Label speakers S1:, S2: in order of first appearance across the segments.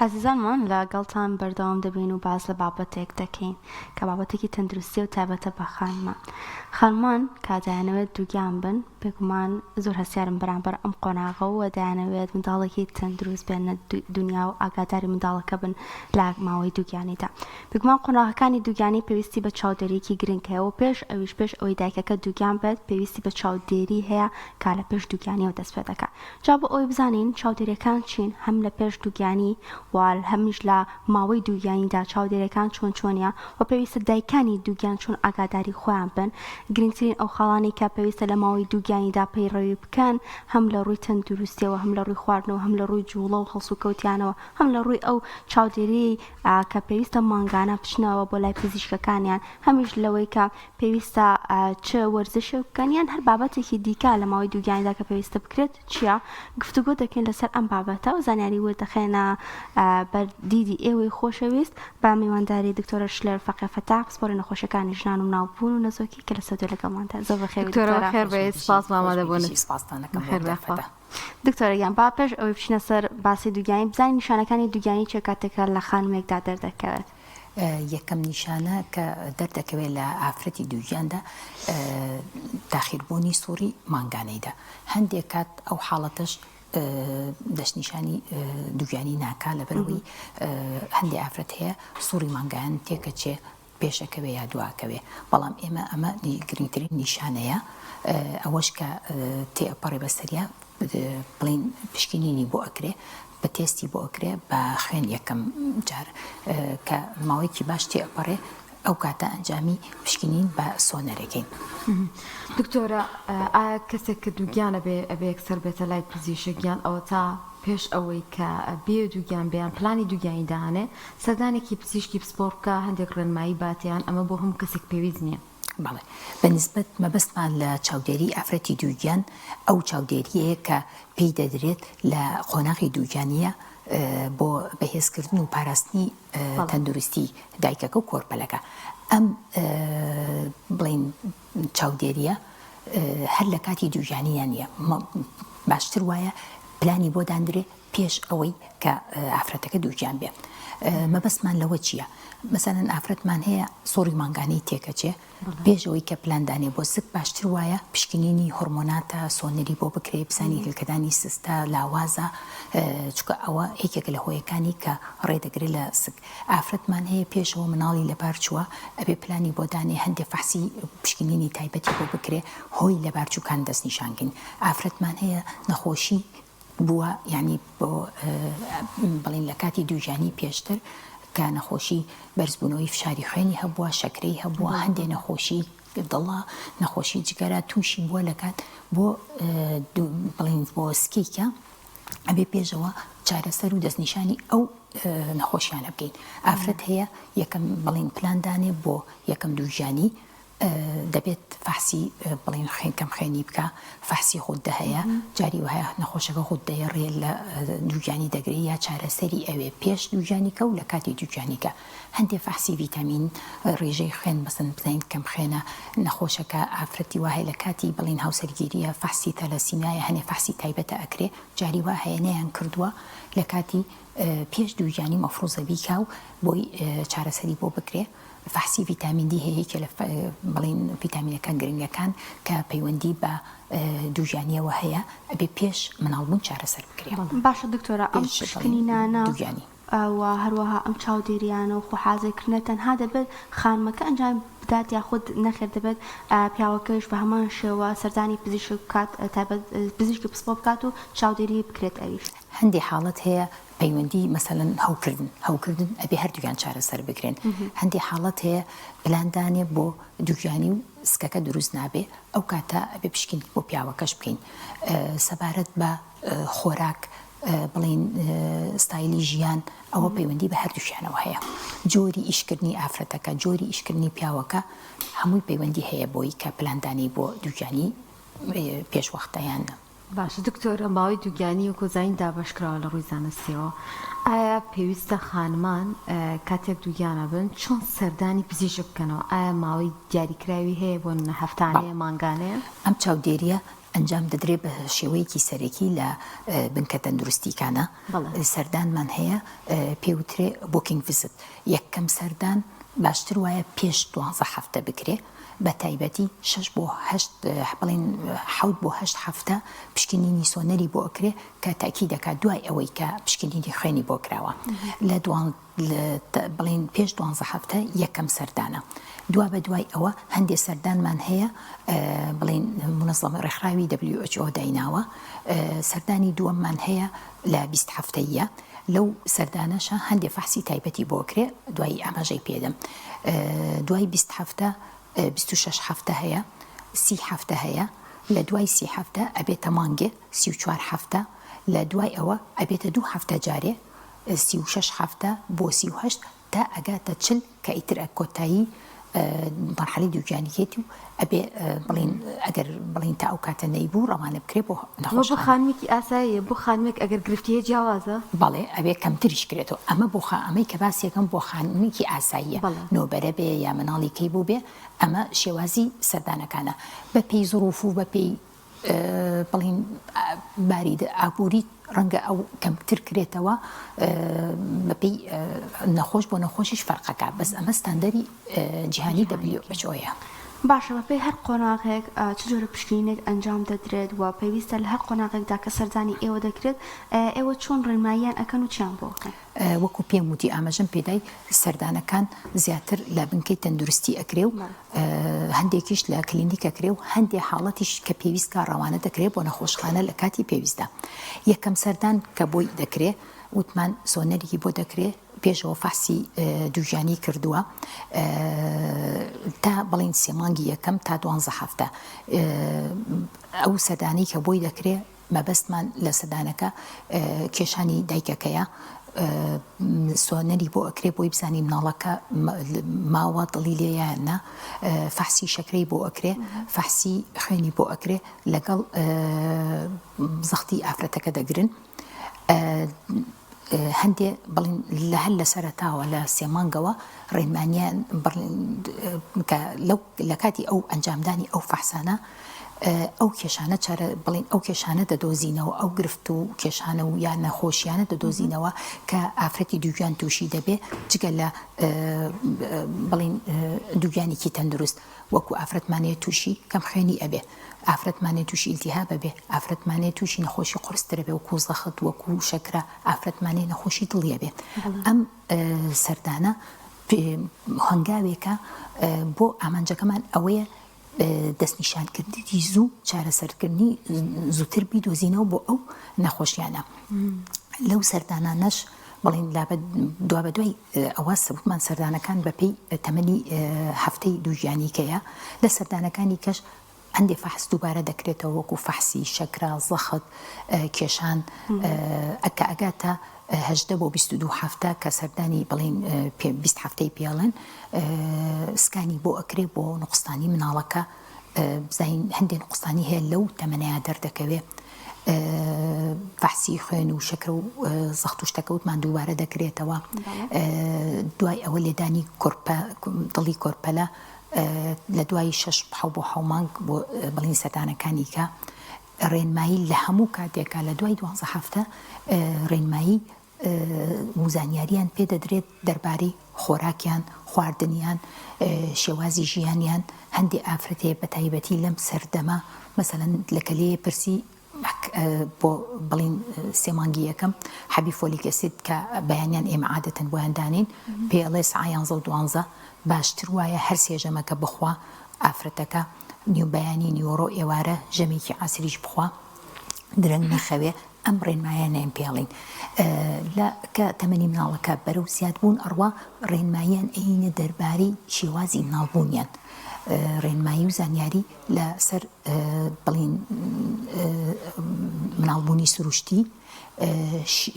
S1: ئازیزانمان لە گەڵتان بەردەوام دەبین و باس لە بابەتێک دەکەین کە بابەتێکی تەندروستیە و تایبەتە بە خانمان. خانمان کە دەیانەوێت دووگیان بن بێگومان زۆر هەستیارن بەرامبەر ئەم قۆناغە و دەیانەوێت منداڵێکی تەندروست بێنە دونیا و ئاگاداری منداڵەکە بن لە ماوەی دووگیانیدا. بێگومان قۆناغەکانی دووگیانی پێویستی بە چاودێریی گرنگ هەیە و پێش ئەویش پێش ئەوەی دایکەکە دووگیان بێت پێویستی بە چاودێری هەیە کە لە پێش دووگیانیەوە دەست پێ دەکات. جا بۆ ئەوەی بزانین چاودێریەکان چین هەم لە پێش دووگیانی و هەمیش لە ماوەی دووگیانیدا چاودێریەکان چۆن چۆنیە و پێویستە دایکانی دووگیان چۆن ئاگاداری خۆیان بن گرنگترین ئەو خاڵانەی کە پێویستە لە ماوەی دووگیانیدا پەیڕەوی بکەن هەم لە ڕووی تەندروستیەوە هەم لە ڕووی خواردنەوە هەم لە ڕووی جوڵە و هەڵسوکەوتیانەوە هەم لە ڕووی ئەو چاودێریەی کە پێویستە مانگانە بچنەوە بۆ لای پزیشکەکانیان هەمیش لەوەی کە پێویستە چ وەرزشێک بکەن یان هەر بابەتێکی دیکە لە ماوەی دووگیانیدا کە پێویستە بکرێت چییە؟ گفتوگۆ دەکەین لەسەر ئەم بابەتە و زانیاری ورد دەخەینە بەر دیدی ئێوەی خۆشەویست بە میوانداری دکتۆرە شلێر فەقێ فەتاح پسپۆڕی نەخۆشیەکانی ژنان و مناڵبوون و نەزۆکی کە لە سەودێ لەگەڵماندا زۆر بەخێربێی
S2: دکتۆرە
S1: دکتۆرە.
S2: بەخێربێی سپاس بۆ ئامادەبوونت.
S3: سپاستان دەکەم بۆ
S2: بەخێربێی
S3: دەرفەتە.
S2: خوا.
S1: دکتۆرە گیان با پێش ئەوەی بچینە سەر باسی دووگیانی بزانین نیشانەکانی دووگیانی چیە کاتێک کە لە خانمێکدا دەردەکەوێت؟
S3: یەکەم نیشانە کە دەردەکەوێت لە ئافرەتی دووگیاندا تاخیربوونی سوڕی مانگانەیدا هەندێک کات ئەو حاڵەتەش دەستنیشانی دووگیانی ناکا لەبەرەوەی هەندێک ئافرەت هەیە سوڕی مانگایان تێکەچێ پێشەکەوێ یا دواکەوێ بەڵام ئێمە ئەمە گرنگترین نیشانەیە ئەوەش کە تێئەپەڕێ بەسەریا بڵین پشکنینی بۆ ئەکرێ بە تێستی بۆ ئەکرێ بە خوێن یەکەم جار کە ماوەیەکی باش تێئەپەڕێ ئەو کاتە ئەنجامی پشکنین بە سۆنەرەکەین.
S2: دکتۆرە ئایا کەسێک کە دووگیانە بێ ئەبێ یەکسەر بێتە لای پزیشک یان ئەوەتا پێش ئەوەی کە بێ دووگیان بێ یان پلانی دووگیانی دانێ سەردانێکی پزیشکی پسپۆڕ بکا هەندێک ڕێنمایی باتێ یان ئەمە بۆ هەموو کەسێک پێویست نییە؟
S3: بەڵێ بە نیسبەت مەبەستمان لە چاودێری ئافرەتی دووگیان ئەو چاودێریەیە کە پێی دەدرێت لە قۆناغی دووگیانیە بۆ بەهێزکردن و پاراستنی تەندروستی دایکەکە و کۆرپەلەکە ئەم بڵین چاودێریە هەر لە کاتی دووگیانیان نیە باشتر وایە پلانی بۆ داندرێ پێش ئەوەی کە ئافرەتەکە دووگیان بێ مەبەستمان لەوە چییە؟ مەسەلەن ئافرەتمان هەیە سوڕی مانگانەی تێکەچێ پێش ئەوەی کە پلان دانێ بۆ سک باشتر وایە پشکنینی هۆرمۆناتە سۆنەری بۆ بکرێ بزانی هێلکەدانی سستە لاوازە چونکە ئەوە یەکێکە لە هۆیەکانی کە ڕێ دەگرێت لە سک ئافرەتمان هەیە پێشەوە مناڵی لەبار چووە ئەبێ پلانی بۆ دانێ هەندێ فەحسی پشکنینی تایبەتی بۆ بکرێ هۆی لەبارچووکان دەستنیشانکەین ئافرەتمان هەیە نەخۆشی بووە یانی بۆ بڵین لە کاتی دووگیانی پێشتر کە نەخۆشی بەرزبوونەوەی فشاری خوێنی هەبووە شەکرەی هەبووە هەندێ نەخۆشی دڵە نەخۆشی جگەرە تووشی بووە لە کات بۆ بڵین بۆ سکێکە ئەبێ پێشەوە چارەسەر و دەستنیشانی ئەو نەخۆشیانە بکەین ئافرەت هەیە یەکەم بڵین پلان دانێ بۆ یەکەم دووگیانی دەبێت فەحسی بڵێین خوێن کەم خوێنی بکا فەحسی غوددە هەیە جاری وایە نەخۆشەکە غوددەیە ڕێ لە دووگیانی دەگرێ یا چارەسەری ئەوێ پێش دووگیانیکە و لە کاتی دووگیانیکە هەندێ فەحسی ڤیتامین ڕێژەی خوێن بەسن بزانین کەم خوێنە نەخۆشەکە ئافرەتی وا هەیە لە کاتی بڵین هاوسەرگیریە فەحسی تەلەسیمیایە هەنێ فەحسی تایبەتە ئەکرێ جاری وا هەیە نەیان کردووە لە کاتی پێش دووگیانی مەفروزە بیکا و بۆی چارەسەری بۆ بکرێ فەحسی ڤیتامین دی هەیە یەکێ لە بڵین ڤیتامینەکان گرنگەکان کە پەیوەندی بە دووگیانیەوە هەیە ئەبێ پێش مناڵبوون چارەسەر بکرێ.
S1: باشە دکتۆرە ئەم
S3: پێش بڵین
S1: پشکنینانە
S3: دووگیانی.
S1: و هەروەها ئەم چاودێریانە و خۆحازرکردنە تەنها دەبێت خانمەکە ئەنجامی بدات یاخود نەخێر دەبێت پیاوەکەش بە هەمان شێوە سەردانی پزیشک بکات تایبەت پزیشکی پسپۆڕ بکات و چاودێری بکرێت ئەویش؟
S3: هەندێ حاڵەت هەیە پەیوەندی مەسەلەن هەوکردن هەوکردن ئەبێ هەردووکیان چارەسەر بکرێن هەندێ حاڵەت هەیە پلان دانێ بۆ دووگیانی و سکەکە دروست نابێ ئەو کاتە ئەبێ پشکین بۆ پیاوەکەش بکەین سەبارەت بە خۆراک بڵین ستایلی ژیان ئەوە پەیوەندی بە هەردووکیانەوە هەیە جۆری ئیشکردنی ئافرەتەکە جۆری ئیشکردنی پیاوەکە هەمووی پەیوەندی هەیە بۆی کە پلاندانی بۆ دووگیانی پێشوەختە یان نا.
S2: باشە دکتۆر ماوەی دووگیانی وەکو زانین دابەشکراوە لە ڕووی زانستیەوە ئایا پێویستە خانمان کاتێک دووگیان ئەبن چۆن سەردانی پزیشک بکەنەوە ئایا ماوەی دیاریکراوی هەیە بۆ نمونە
S3: بەڵێ
S2: هەفتانەیە مانگانەیە؟
S3: ئەم چاودێریە. ئەنجام دەدرێت بە شێوەیەکی سەرەکی لە بنکە تەندروستیکانە سەردانمان هەیە پێوترێ booking visit یەکەم سەردان باشتر وایە پێش دوانزە هەفتە بکرێ بە تایبەتی شەش بۆ هەشت بڵێن حەوت بۆ هەشت هەفتە پشکنینی سۆنەری بۆ ئەکرێ کە تاکی دەکات دوای ئەوەی کە پشکنینی خوێنی بۆ کراوە لە دوان بڵێن پێش دوانزە هەفتە یەکەم سەردانە دوا بە دوای ئەوە هەندێ سەردانمان هەیە بڵێن منەزەمە ڕێکخراوی WHO دایناوە سەردانی دووەممان هەیە لە 20 هەفتەیە لەو سەردانەشە هەندێ فەحسی تایبەتی بۆ کرێ دوایی ئاماژەی پێدەم دوای 20 هەفتە 26 هەفتە هەیە سی هەفتە هەیە لە دوای سی هەفتە ئەبێتە مانگێ 34 هەفتە لە دوای ئەوە ئەبێتە دوو هەفتە جارێ 36 هەفتە بۆ 38 تا ئەگاتە 40 کە ئیتر کۆتایی مەرحەلەی دووگیانیکێتی و ئەبێ بڵین ئەگەر بڵین تا ئەو کاتە نەیبوو ڕەوانە بکرێ بۆ
S2: ئەوە بۆ
S3: نەخۆشخانە.
S2: خانمێکی ئاساییە بۆ خانمێک ئەگەر گرفتی هەیە جیاوازە؟
S3: بەڵێ ئەبێ کەمتریش کرێتەوە ئەمە بۆ خا ئەمەی کە باسی ئەکەم بۆ خانمێکی ئاساییە
S2: بەڵێ.
S3: نۆبەرە بێ یا مناڵی کەی بووبێ ئەمە شێوازی سەردانەکانە بە پێی زروف و بە پێی بڵێین باری ئابووری ڕەنگە ئەو کەمتر کرێتەوە بەپێی نەخۆش بۆ نەخۆشیش فەرقەکە بەس ئەمە ستاندەری جیهانی WHO یە.
S1: باشە بەپێی هەر قۆناغێک چ جۆرە پشکنینێک ئەنجام دەدرێت و پێویستە لە هەر قۆناغێکدا کە سەردانی ئێوە دەکرێت ئێوە چۆن ڕێنماییان ئەکەن و چیان بۆ ئەکەن؟
S3: وەکو پێم وتی ئاماژەم پێدای سەردانەکان زیاتر لە بنکەی تەندروستی ئەکرێ و هەندێکیش لە کلینیک ئەکرێ و هەندێ حاڵەتیش کە پێویست کا ڕەوانە دەکرێ بۆ نەخۆشخانە لە کاتی پێویستدا یەکەم سەردان کە بۆی دەکرێ وتمان سۆنەری بۆ دەکرێ پێشەوە فەحسی دووگیانی کردووە تا بڵین سێ مانگی یەکەم تا دوانزە هەفتە ئەو سەردانی کە بۆی دەکرێ مەبەستمان لە سەدانەکە کێشانی دایکەکەیە سۆنەری بۆ ئەکرێ بۆی بزانی مناڵەکە ماوە دڵی لێیە یان نا فەحسی شەکرەی بۆ ئەکرێ فەحسی خوێنی بۆ ئەکرێ لەگەڵ زەختی ئافرەتەکە دەگرن هەندێ بڵین لە هەر لە سەرەتاوە لە سێ مانگەوە ڕێنمانیان کە لەو لە کاتی ئەو ئەنجامدانی ئەو فەحسانە ئەو کێشانە چارە بڵین ئەو کێشانە دەدۆزینەوە ئەو گرفت و کێشانە و یان نەخۆشیانە دەدۆزینەوە کە ئافرەتی دووگیان تووشی دەبێ جگە لە بڵین دووگیانێکی تەندروست وەکو ئافرەتمانەیە تووشی کەم خوێنی ئەبێ ئافرەتمانێ تووشی ئیلتیهاب ئەبێ ئافرەتمانێ تووشی نەخۆشی قورستر ئەبێ وەکو زەخت وەکو شەکرە ئافرەتمانێ نەخۆشی دڵی ئەبێ ئەم سەردانە هەنگاوێکە بۆ ئامانجەکەمان ئەوەیە دەستنیشانکردنی زوو چارەسەرکردنی زووتر بیدۆزینەوە بۆ ئەو نەخۆشیانە لەو سەردانانەش بڵین دوابەدوای ئەوە سەبوومان سەردانەکان بەپێی تەمەنی هەفتەی دووگیانیکەیە لە سەردانەکانی کەش هەندێ فەحس دووبارە دەکرێتەوە وەکو فەحسی شەکرە، زەخت، کێشان کە ئەگاتە 18 بۆ 22 هەفتە کە سەردانی بڵین 20 هەفتەی پێڵێن سکانی بۆ ئەکرێ بۆ نوقستانی مناڵەکە بزانین هەندێک نوقستانی هەیە لەو تەمەنەیە دەردەکەوێ فەحسی خوێن و شەکرە و زەخت و شتەکە وتمان دووبارە دەکرێتەوە دوای ئەوە لێدانی کۆرپە دڵی کۆرپەلە لە دوای شەش حەو بۆ حەو مانگ بۆ بڵین سەردانەکانی کە ڕێنمایی لە هەموو کاتێکا لە دوای دوانزە هەفتە ڕێنمایی و زانیاریان پێ دەدرێت دەربارەی خۆراکیان خواردنیان شێوازی ژیانیان هەندێ ئافرەت هەیە بە تایبەتی لەم سەردەمە مەسەلەن لە کە لێ پرسی بۆ بڵین سێ مانگی یەکەم حەبی folic acid کە بەیانیان ئێمە عادەتەن بۆیان دانین پێڵێ سعا یانزە و دوانزە باشتر وایە هەر سێ ژەمەکە بخوا ئافرەتەکە نیو بەیانی نیوەڕۆ ئێوارە ژەمێکی عەسریش بخوا درەنگ نەخەوێ ئەم ڕێنمایانەیان پێڵین لە کە تەمەنی مناڵەکە بەرەو زیادبوون ئەڕوا ڕێنماییان ئەینە دەربارەی شێوازی مناڵبوونیان ڕێنمایی و زانیاری لەسەر بڵین مناڵبوونی سروشتی،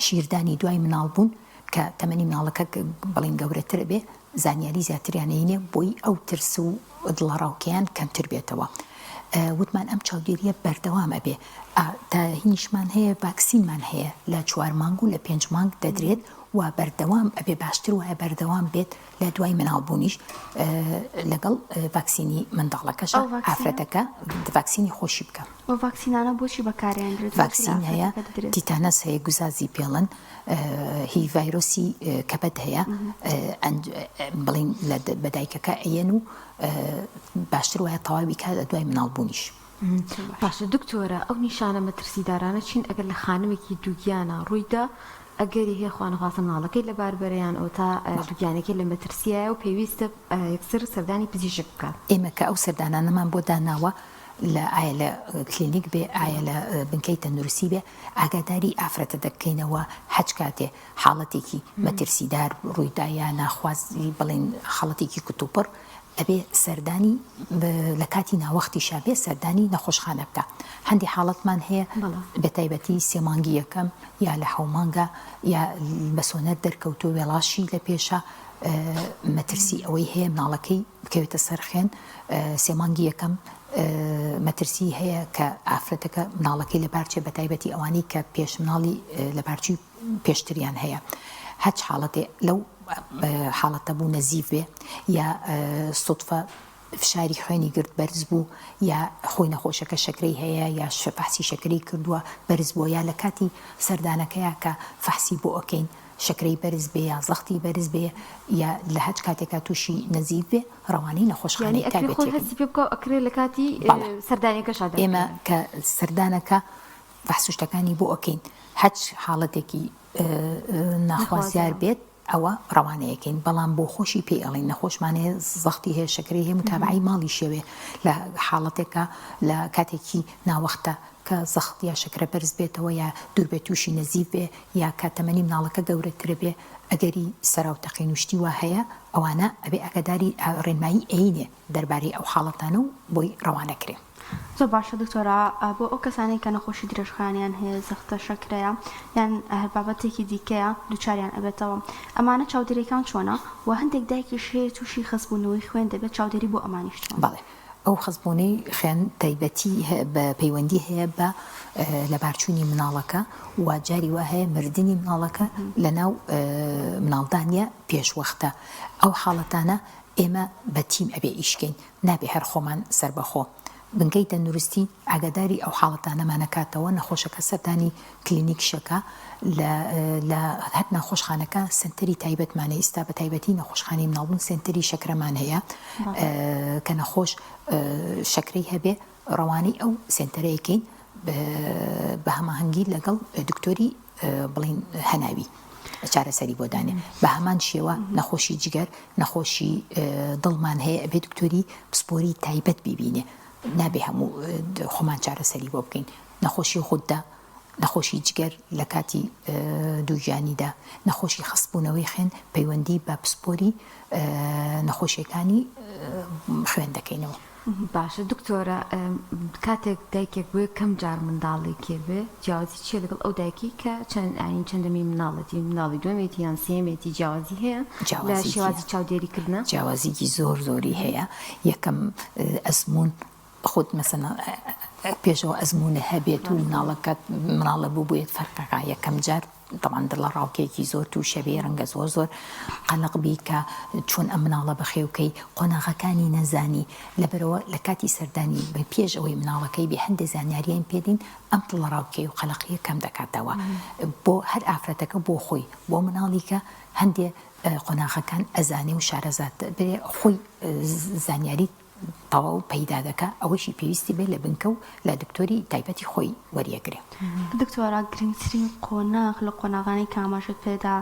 S3: شیردانی دوای مناڵبوون کە تەمەنی مناڵەکە بڵین گەورەتر بێ زانیاری زیاتریان ئەینێ بۆی ئەو ترس و دڵەڕاوکێیان کەمتر بێتەوە. وتمان ئەم چاودێریە بەردەوام ئەبێ تا هینیشمان هەیە ڤاکسینمان هەیە لە چوار مانگ و لە پێنج مانگ دەدرێت. و بەردەوام ئەبێ باشتر وایە بەردەوام بێت لە دوای مناڵبوونیش لەگەڵ ڤاکسینی منداڵەکەشە ئافرەتەکە ڤاکسینی خۆشی بکە.
S1: ئەو ڤاکسینانە بۆچی بەکارئەهێنرێت؟
S3: ڤاکسین هەیە تیتانەس هەیە گوزازی پێڵن هی ڤایرۆسی کەبەد هەیە بڵین بە دایکەکە ئەیەن و باشتر وایە تەواوی کات لە دوای مناڵبوونیش.
S2: باشە دکتۆرە ئەو نیشانە مەترسیدارانە چین ئەگەر لە خانمێکی دووگیانە ڕوویدا ئەگەری هەیە خوانەخواستە مناڵەکەی لەبار بەرێ یان ئەوەتا دووگیانەکەی لە مەترسیایە و پێویستە یەکسەر سەردانی پزیشک بکات؟
S3: ئێمە کە ئەو سەردانانەمان بۆ داناوە لە ئایا لە کلینیک بێ ئایا لە بنکەی تەندروستی بێ ئاگاداری ئافرەتە دەکەینەوە هەچ کاتێ حاڵەتێکی مەترسیدار ڕوویدا یا ناخوازی بڵێن حاڵەتێکی کوتوپڕ ئەبێ سەردانی لە کاتی ناوەختیشا بێ سەردانی نەخۆشخانە بکا هەندی حاڵەتمان هەیە بە تایبەتی سێ مانگی یەکەم یا لە حەو مانگا یا بە سۆنەر دەرکەوتووە وێڵاشی لە پێشە مەترسی ئەوەی هەیە مناڵەکەی بکەوێتە سەر خوێن سێ مانگی یەکەم مەترسی هەیە کە ئافرەتەکە مناڵەکەی لەبارچێ بە تایبەتی ئەوانەی کە پێش مناڵی لەبارچووی پێشتریان هەیە هەچ حاڵەتێ لەو حاڵەتە بوو نەزیف بێ یا سوتفە فشاری خوێنی گرت بەرز بوو یا خۆی نەخۆشەکە شەکرەی هەیە یا فەحسی شەکرەی کردووە بەرز بووە یا لە کاتی سەردانەکەیا کە فەحسی بۆ ئەکەین شەکرەی بەرز بێ یا زەختی بەرز بێ یا لە هەچ کاتێکا تووشی نەزیف بێ ڕەوانەی
S2: نەخۆشخانەی یانی ئەکرێ خۆی هەستی پێ بکا و ئەکرێ لە کاتی سەردانەکەشا
S3: دەربکەوێ. ئێمە کە سەردانەکە فەحس و شتەکانی بۆ ئەکەین هەچ حاڵەتێکی ناخوازیار بێت ئەوە ڕەوانەیەکەین بەڵام بۆ خۆشی پێی ئەڵین نەخۆشمان هەیە زەختی هەیە شەکرەی هەیە متابعەی ماڵیشەوێ لە حاڵەتێکە لە کاتێکی ناوەختە کە زەخت یا شەکرە بەرز بێتەوە یا دوور بێت تووشی نەزیف بێ یا کە تەمەنی مناڵەکە گەورەترە بێ ئەگەری سەراو تەقین و شتی وا هەیە ئەوانە ئەبێ ئاگاداری ڕێنمایی ئەینێ دەربارەی ئەو حاڵەتانە و بۆی ڕەوانە کرێ.
S1: زۆر باشە دکتۆرە بۆ ئەو کەسانەی کە نەخۆشی درێژخایەنیان هەیە زەختە شەکرەیە یان هەر بابەتێکی دیکەیە دووچاریان ئەبێتەوە ئەمانە چاودێریەکان چۆنە وە هەندێک دایکیش هەیە توشی خەستبوونەوەی خوێن دەبێت چاودێری بۆ ئەمانیش چۆنە؟
S3: بەڵێ ئەو خەستبوونەی خوێن تایبەتی بە پەیوەندی هەیە بە لەبارچوونی مناڵەکە و جاری وا هەیە مردنی مناڵەکە لەناو مناڵدانە پێشوەختە ئەو حاڵەتانە ئێمە بە تیم ئەبێ ئیش کەین نابێ هەر خۆمان سەربەخۆ بنکەی تەندروستی ئاگاداری ئەو حاڵەتانەمان ئەکاتەوە نەخۆشەکە سەردانی کلینیک شەکە لە لە هەر نەخۆشخانەکە سەنتەری تایبەتمان هەیە ئیستا بە تایبەتی نەخۆشخانەی مناڵبوون سەنتەری شەکرەمان هەیە کە نەخۆش شەکرەی هەبێ ڕەوانەی ئەو سێنتەرەیەکەین بە هەماهەنگی لەگەڵ دکتۆری بڵین هەناوی چارەسەری بۆ دانێ بە هەمان شێوە نەخۆشی جگەر نەخۆشی دڵمان هەیە ئەبێ دکتۆری پسپۆری تایبەت بیبینێ نابێ هەموو خۆمان چارەسەری بۆ بکەین نەخۆشی غودە نەخۆشی جگەر لە کاتی دووگیانیدا نەخۆشی خەستبوونەوەی خوێن پەیوەندی بە پسپۆری نەخۆشیەکانی خوێن دەکەینەوە.
S2: باشە دکتۆرە کاتێک دایکێک بۆ یەکەم جار منداڵێکی بێ جیاوازی چیە لەگەڵ ئەو دایکی کە چەند ئاین چەندەمی مناڵەتی مناڵی دووەمێتی یان سێیەمێتی جیاوازی هەیە لە شێوازی چاودێری کردنە؟
S3: جیاوازیکی زۆر زۆری هەیە یەکەم ئەزموون خۆت مەسەلەن پێشەوە ئەزموونە هەبێت و مناڵەکەت مناڵە بووبێت فەرقەکە یەکەم جار تەبعەن دڵەڕاوکێکی زۆر تووشە بێ ڕەنگە زۆر زۆر قەلەق بی کە چۆن ئەم مناڵە بەخێوکەی قۆناغەکانی نەزانی لەبەرەوە لە کاتی سەردانی بە پێش ئەوەی مناڵەکەی بێ هەندێ زانیاریان پێدین ئەم دڵەڕاوکێ و قەلەقیە کەم دەکاتەوە بۆ هەر ئافرەتەکە بۆ خۆی بۆ مناڵی کە هەندێ قۆناغەکان ئەزانێ و شارەزات بێ خۆی زانیاری تەواو پەیدا دەکا ئەوەشی پێویستی بێ لە بنکە و لە دکتۆری تایبەتی خۆی وەریەگرێ.
S1: دکتۆرە گرنگترین قۆناغ لە قۆناغانەی کە ئاماژەت پێدا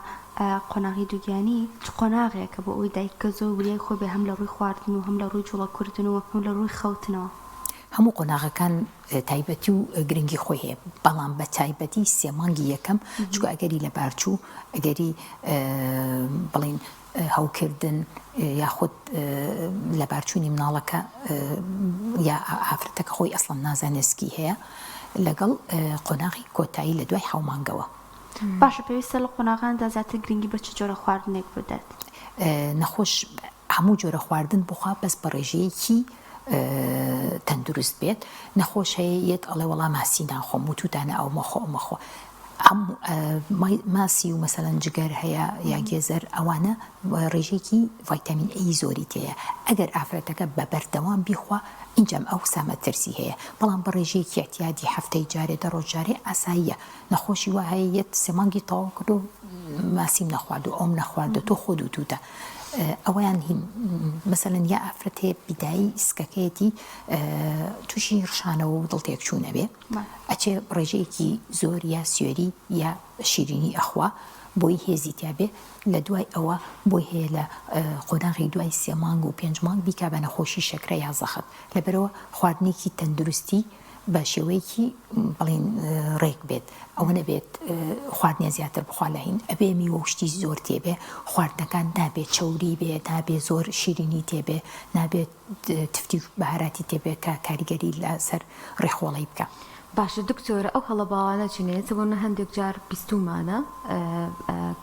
S1: قۆناغی دووگیانی چ قۆناغێکە بۆ ئەوەی دایکەکە زۆر وریای خۆی بێ هەم لە ڕووی خواردن و هەم لە ڕووی جوڵە کردن و هەم لە ڕووی خەوتنەوە؟
S3: هەموو قۆناغەکان تایبەتی و گرنگی خۆی هەیە بەڵام بە تایبەتی سێ مانگی یەکەم چونکە ئەگەری لەبارچوو ئەگەری بڵین هەوکردن یاخود لەبارچوونی مناڵەکە یا ئافرەتەکە خۆی ئەسڵەن نازانێت سکی هەیە لەگەڵ قۆناغی کۆتایی لە دوای حەومانگەوە.
S1: باشە پێویستە لە قۆناغاندا زیاتر گرنگی بە چ جۆرە خواردنێک بدات؟
S3: نەخۆش هەموو جۆرە خواردن بخوا بەس بە ڕێژەیەکی تەندروست بێت نەخۆش هەیە یەت ئەڵێ وەڵا ماسی ناخۆم وتوتانە ئەو مەخۆ ئەو مەخۆ. ماسی و مەسەلەن جگەر هەیە یا گێزەر ئەوانە ڕێژەیەکی ڤایتامین ئەی زۆری تێیە ئەگەر ئافرەتەکە بە بەردەوام بیخوا ئینجام ئەوسا مەترسی هەیە بەڵام بە ڕێژەیەکی ئیعتیادی هەفتەی جارێ دە ڕۆژ جارێ ئاساییە نەخۆشی وا هەیە یەت سێ مانگی تەواو کردو ماسیم نەخواردو ئەوم نەخواردو تۆ خۆت وتوتە ئەوەیان هین مەسەلەن یا ئافرەت هەیە بیدایی سکەکەیەتی تووشی ڕشانەوە و دڵ تێکچوون ئەبێ ئەچێ ڕێژەیەکی زۆر یا سوێری یا شیرینی ئەخوا بۆی هێزی تیابێ لە دوای ئەوە بۆی هەیە لە قۆناغی دوای سێ مانگ و پێنج مانگ بیکا بە نەخۆشی شەکرە یا زەخت لەبەرئەوە خواردنێکی تەندروستی بە شێوەیەکی بڵین ڕێک بێت ئەوە نەبێت خواردنێ زیاتر بخوا لە هین ئەبێ میوە و شتی زۆر تێبێ خواردنەکان نابێ چەوری بێ نابێ زۆر شیرینی تێبێ نابێت تفتی و بەهاراتی تێبێ کە کاریگەری لەسەر ڕیخۆڵەی بکا.
S2: باشە دکتۆرە ئەو هەڵە باوانە چین ئێستا بۆ نمونە هەندێک جار بیستومانە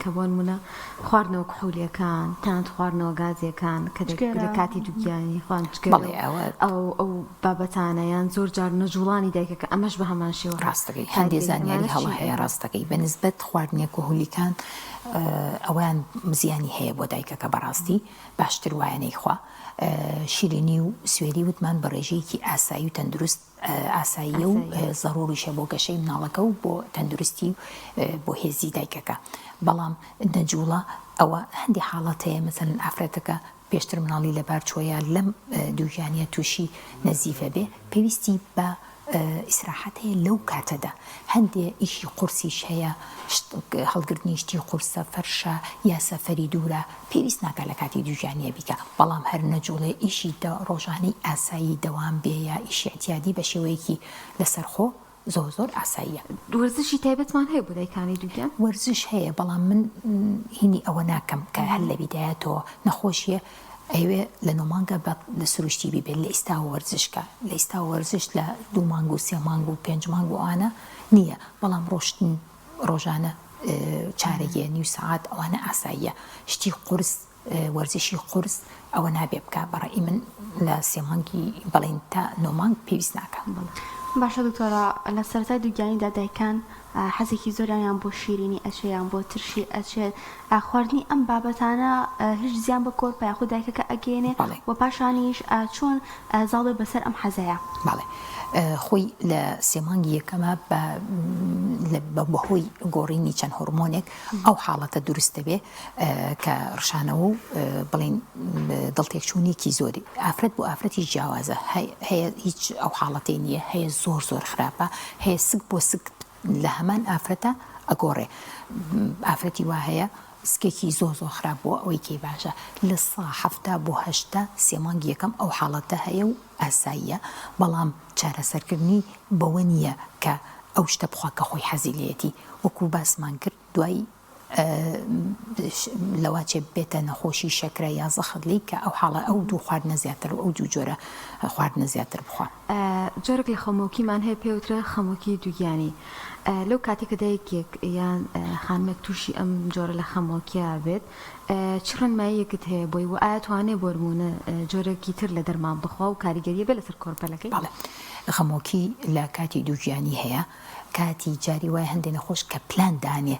S2: کە بۆ نمونە خواردنەوە کحولیەکان تەنانەت خواردنەوە گازیەکان کە لە کاتی دووگیانی خوان جگەرە
S3: بەڵێ ئەوە
S2: ئەو ئەو بابەتانە یان زۆر جار نەجوڵانی دایکەکە ئەمەش بە هەمان شێوە
S3: ڕاستەکەی هەندێ
S2: کاریگەری
S3: زانیاری
S2: ئەمانە
S3: هەڵە
S2: چین
S3: هەیە ڕاستەکەی بە نسبەت خواردنە کحولیکان ئەوەیان زیانی هەیە بۆ دایکەکە بەڕاستی باشتر وایە نەیخوا شیرینی و سوێری وتمان بە ڕێژەیەکی ئاسایی و تەندروست ئاساییە و زەروریشە بۆ گەشەی مناڵەکە و بۆ تەندروستی و بۆ هێزی دایکەکە بەڵام نەجوڵە ئەوە هەندی حاڵەت هەیە مەسەلەن ئافرەتەکە پێشتر مناڵی لەبار چووە یا لەم دووگیانیە تووشی نەزیفە بێ پێویستی بە ئیسراحەت هەیە لەو کاتەدا هەندێ ئیشی قورسیش هەیە هەڵگرتنی شتی قورسە فەرشە یا سەفەری دوورە پێویست ناکا لە کاتی دووگیانیە بیکا بەڵام هەر نەجوڵێ ئیشی ڕۆژانەی ئاسایی دەوام بێ یا ئیشی ئیعتیادی بە شێوەیەکی لەسەرخۆ زۆر زۆر ئاساییە.
S2: وەرزشی تایبەتمان هەیە بۆ دایکانی دووگیان؟
S3: وەرزش هەیە بەڵام من هینی ئەوە ناکەم کە هەر لە بیدایەتەوە نەخۆشیە ئەیەوێ لە نۆ مانگە بە لە سروشتی بیبێت لە ئیستاوە وەرزش کە لە ئیستاوە وەرزش لە دوو مانگ و سێ مانگ و پێنج مانگ و ئەوانە نییە بەڵام ڕۆشتن ڕۆژانە چارەگێ نیو سەعات ئەوانە ئاساییە شتی قورس وەرزشی قورس ئەوە نابێ بکا بەڕەئی من لە سێ مانگی بەڵێن تا نۆ مانگ پێویست ناکا.
S1: باشە دکتۆرە لە سەرەتای دووگیانیدا دایکان حەزێکی زۆریان یان بۆ شیرینی ئەچێ یان بۆ ترشی ئەچێت خواردنی ئەم بابەتانە هیچ زیان بە کۆرپە یاخود دایکەکە ئەگەیەنێ
S3: بەڵێ.
S1: و پاشانیش چۆن زاڵ بێ بەسەر ئەم حەزەیا؟
S3: بەڵێ خۆی لە سێ مانگی یەکەما بە بەهۆی گۆڕینی چەند هۆرمۆنێک ئەو حاڵەتە دروست دەبێ کە ڕشانەوە و بڵین دڵتێکچوونێکی زۆری ئافرەت بۆ ئافرەتیش جیاوازە هەیە هیچ ئەو حاڵەتەی نییە هەیە زۆر زۆر خراپە هەیە سک بۆ سک لە هەمان ئافرەتە ئەگۆڕێ ئافرەتی وا هەیە سکێکی زۆر زۆر خراپ بووە ئەوەی کەی باشە لە سا حەفتا بۆ هەشتا سێ مانگی یەکەم ئەو حاڵەتە هەیە و ئاساییە بەڵام چارەسەرکردنی بەوە نییە کە ئەو شتە بخوا کە خۆی حەزی لێیەتی وەکو باسمان کرد دوای لەواچێ بێتە نەخۆشی شەکرە یا زەخت لێی کە ئەو حاڵە ئەو دوو خواردنە زیاتر و ئەو دوو جۆرە خواردنە زیاتر بخوا.
S2: جۆرێک لە خەمۆکیمان هەیە پێی وترێ خەمۆکی دووگیانی لەو کاتەی کە دایکێک یان خانمێک تووشی ئەم جۆرە لە خەمۆکیە بێت چ ڕێنماییەکت هەیە بۆی و ئایا توانێ بۆ نموونە جۆرێکی تر لە دەرمان بخوا و کاریگەریە بێ لەسەر کۆرپەلەکەی؟
S3: بەڵێ خەمۆکی لە کاتی دووگیانی هەیە کاتی جاری وایە هەندێ نەخۆش کە پلان دانێ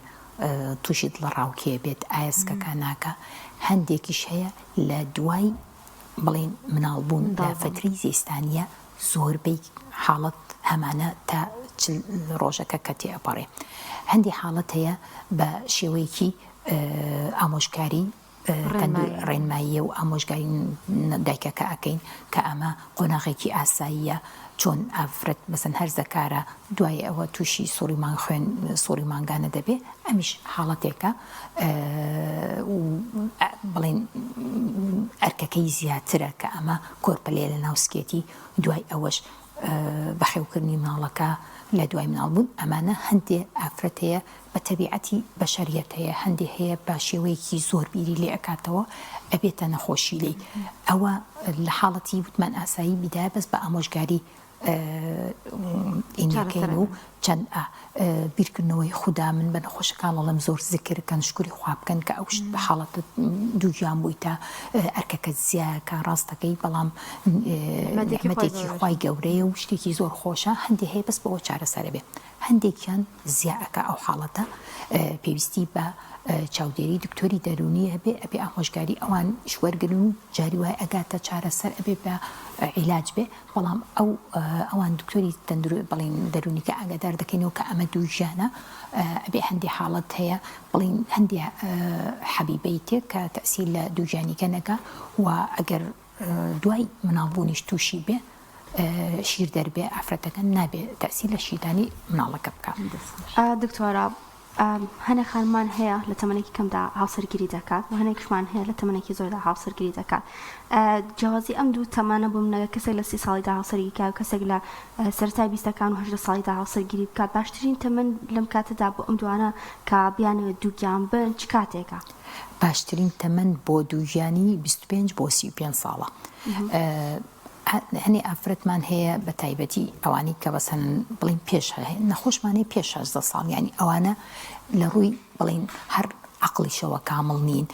S3: تووشی دڵەڕاوکێ بێت ئایا سکەکە ناکا هەندێکیش هەیە لە دوای بڵێین مناڵ بوون لە فەترەی زیستانیە زۆربەی حاڵەت هەمانە تا چل ڕۆژەکە کە تێ ئەپەڕێ هەندی حاڵەت هەیە بە شێوەیەکی ئامۆژکاری ڕێنماییە و ئامۆژگاری دایکەکە ئەکەین کە ئەمە قۆناغێکی ئاساییە چۆن ئافرەت مەسەن هەرزەکارە دوای ئەوە تووشی سوڕی مانگ خوێن سوڕی مانگانە دەبێ ئەمیش حاڵەتێکە و بڵێن ئەرکەکەی زیاترە کە ئەمە کۆرپەلەیە لە ناو سکێتی دوای ئەوەش بەخێوکردنی مناڵەکە لە دوای مناڵبوون ئەمانە هەندێ ئافرەت هەیە بە تەبیعەتی بەشەریەت هەیە هەندێ هەیە بە شێوەیەکی زۆر بیری لێ ئەکاتەوە ئەبێتە نەخۆشی لێی ئەوە لە حاڵەتی وتمان ئاسایی بیدایە بەس بە ئامۆژگاری ئینەکەین و. چەند ئا بیرکردنەوەی خودا من بە نەخۆشەکان ئەڵێم زۆر زکر کەن شکری خوا بکەن کە ئەو شت بە حاڵەتە دووگیان بوویتە ئەرکەکەت زیاکە ڕاستەکەی بەڵام نعمەتێکی خوای گەورەیە و شتێکی زۆر خۆشە هەندێ هەیە بەس بەوە چارەسەرە بێ هەندێکیان زیا ئەکا ئەو حاڵەتە پێویستی بە چاودێری دکتۆری دەروونی هەبێ ئەبێ ئامۆژگاری ئەوانیش وەرگرن و جاری وای ئەگاتە چارەسەر ئەبێ بە عیلاج بێ بەڵام ئەو ئەوان دکتۆری تەندرو بڵین دەروونیکە ئاگادار دەکەینەوە کە ئەمە دووگیانە ئەبێ هەندێ حاڵەت هەیە بڵین هەندێ حەبیبەی تێ کە تەسیر لە دووگیانیکە نەکا و ئەگەر دوای مناڵبوونیش تووشی بێ شیر دەربێ ئافرەتەکە نابێ تەسیر لە شیردانی مناڵەکە بکا.
S1: دکتۆرە هەنێک خانمان هەیە لە تەمەنێکی کەمدا هاوسەرگیری دەکات و هەنێکشمان هەیە لە تەمەنێکی زۆردا هاوسەرگیری دەکات جیاوازی ئەم دوو تەمانە بۆ منەگە کەسێک لە سی ساڵیدا هاوسەرگیری کات و کەسێک لە سەرەتای بیستەکان و هەژدە ساڵیدا هاوسەرگیری بکات باشترین تەمەن لەم کاتەدا بۆ ئەم دوانە کە بیانەوێت دووگیان بن چ کاتێکە؟
S3: باشترین تەمەن بۆ دووگیانی 25 بۆ 35 ساڵە. هەنێ ئافرەتمان هەیە بە تایبەتی ئەوانەی کە بەسەن بڵین پێش نەخۆشمان هەیە پێش 16 ساڵ یعنی ئەوانە لە ڕووی بڵین هەر عقلیشەوە کامڵ نین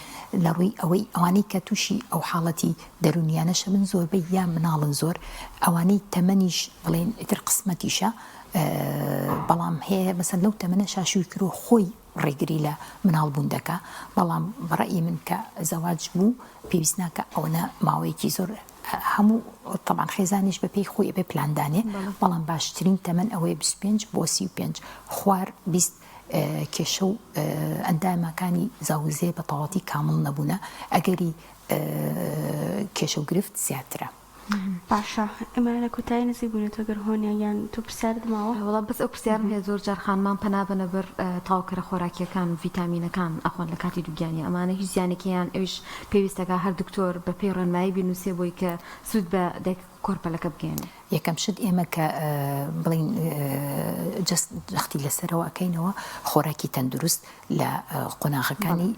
S3: لە ڕووی ئەوەی ئەوانەی کە تووشی ئەو حاڵەتی دەرونیانەشە من زۆربەی یا مناڵن زۆر ئەوانەی تەمەنیش بڵێن ئیتر قسمەتیشە بەڵام هەیە مەسەن لەو تەمەنە شاشوی کرۆ خۆی ڕێگری لە مناڵ بوون دەکا بەڵام بەڕەئی من کە زەواج بوو پێویست ناکە ئەوەنە ماوەیەکی زۆر هەموو تەبان خێزانیش بە پێی خۆی ئەبێ پلان دانێ بەڵام باشترین تەمەن ئەوەیە 25 بۆ 35 خوار 20 کێشە و ئەندامەکانی زاوزێ بە تەواتی کامڵ نەبوونە ئەگەری کێشە و گرفت زیاترە.
S1: باشە ئێمە لە کۆتایی نزیک بووینەتەوە گەر هۆنیا گیان تۆ پرسیارت ماوە؟
S2: وەڵا بەس ئەو پرسیارم هەیە زۆر جار خانمان پەنا بەنە بەر تەواوکەرە خۆراکیەکان و ڤیتامینەکان ئەخۆن لە کاتی دووگیانی ئەمانە هیچ زیانێکی هەیە یان ئەویش پێویستەکا هەر دکتۆر بە پێی ڕێنمایی بینوسێ بۆی کە سوود بە دایک کۆرپەلەکە بگەیەنێ.
S3: یەکەم شت ئێمە کە بڵێین جەست جەختی لەسەرەوە ئەکەینەوە خۆراکی تەندروست لە قۆناغەکانی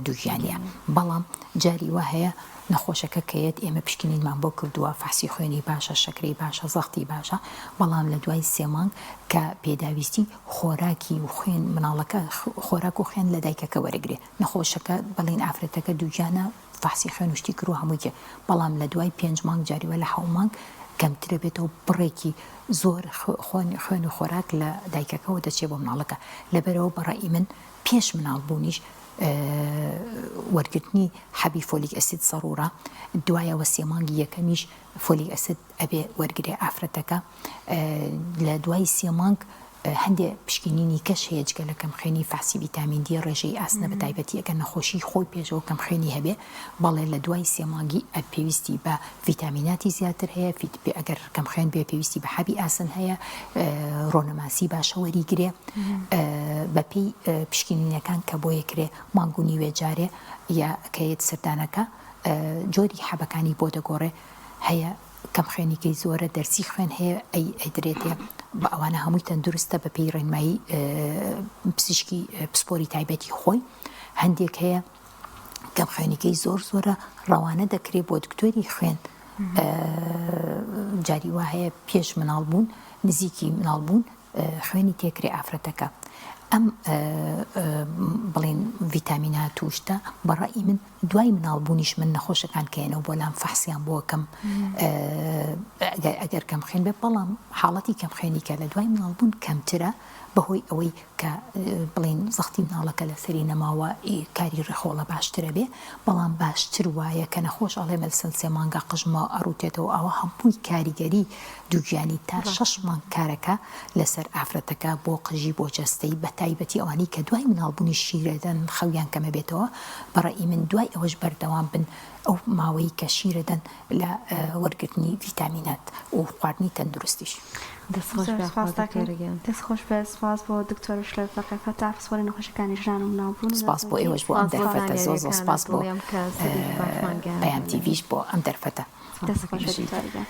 S3: دووگیانیە بەڵام جاری وا هەیە نەخۆشەکە کە یەت ئێمە پشکنینمان بۆ کردووە فەحسی خوێنی باشە شەکرەی باشە زەختی باشە بەڵام لە دوای سێ مانگ کە پێداویستی خۆراکی و خوێن مناڵەکە خۆراک و خوێن لە دایکەکە وەرەگرێ نەخۆشەکە بەڵین ئافرەتەکە دووگیانە فەحسی خوێن و شتی کردووە هەمووی کێ بەڵام لە دوای پێنج مانگ جاری وا لە حەو مانگ کەمترە بێتەوە بڕێکی زۆر خوێن و خۆراک لە دایکەکەوە دەچێ بۆ مناڵەکە لەبەرئەوە بە ڕەئی من پێش مناڵ بوونیش وەرگرتنی حەبی folic acid زەڕوڕە دوایەوە سێ مانگی یەکەمیش folic acid ئەبێ وەرگرێ ئافرەتەکە لە دوای سێ مانگ هەندێ پشکنینی کەش هەیە جگە لە کەمخوێنی فەحسی ڤیتامین دی ڕێژەی ئاسنە بە تایبەتی ئەگەر نەخۆشی خۆی پێشەوە کەمخوێنی هەبێ بەڵێ لە دوای سێ مانگی ئە پێویستی بە ڤیتامیناتی زیاتر هەیە فیت پێ ئەگەر کەمخوێن بێ پێویستی بە حەبی ئاسن هەیە ڕۆنەماسی باشە وەریگرێ بە پێی پشکنینەکان کە بۆ یەکرێ مانگ و نیوێ جارێ یا کە یەت سەردانەکە جۆری حەبەکانی بۆ دەگۆڕێ هەیە کەم خوێنیکەی زۆرە دەرزی خوێن هەیە ئەی ئەیدرێتێ بە ئەوانە هەمووی تەندروستە بە پێی ڕێنمایی پزیشکی پسپۆری تایبەتی خۆی هەندێک هەیە کەم خوێنیکەی زۆر زۆرە ڕەوانە دەکرێت بۆ دکتۆری خوێن جاری وا هەیە پێش مناڵ بوون نزیکی مناڵ بوون خوێنی تێکرێ ئافرەتەکە ئەم بڵین ڤیتامینات و شتە بە ڕەئی من دوای مناڵ بوونیش من نەخۆشەکان کەێنەوە بۆ لام فەحسیان بۆ کەم ئەگەر کەم خوێن بێ بەڵام حاڵەتی کەم خوێنی کە لە دوای مناڵ بوون کەمترە بەهۆی ئەوەی کە بڵێین زەختی مناڵەکە لەسەری نەماوە کاری ڕیخۆڵە باشترە بێ بەڵام باشتر وایە کە نەخۆش ئەڵێ مەلسەن سێ مانگە قژمە ئەڕوتێتەوە ئەوە هەمووی کاریگەری دووگیانی تا شەش مانگ کارەکە لەسەر ئافرەتەکە بۆ قژی بۆ جەستەی بە تایبەتی ئەوانەی کە دوای مناڵبوونی شیرەدەن خەویان کەمەبێتەوە بەڕەئی من دوای ئەوەش بەردەوام بن ئەو ماوەی کە شیرەدەن لە وەرگرتنی ڤیتامینات و خواردنی تەندروستیش.
S2: دەست خۆش بێ
S1: سپاس دەکەین. دەست خۆش بێ سپاس بۆ دکتۆر شلێر فەقێ فەتاح پسپۆری نەخۆشیەکانی ژنان و مناڵبوون.
S3: سپاس بۆ ئێوەش بۆ ئەم دەرفەتە زۆر زۆر سپاس بۆ پەیام تیڤیش بۆ ئەم دەرفەتە.
S1: دەست خۆش بێ دکتۆر گیان.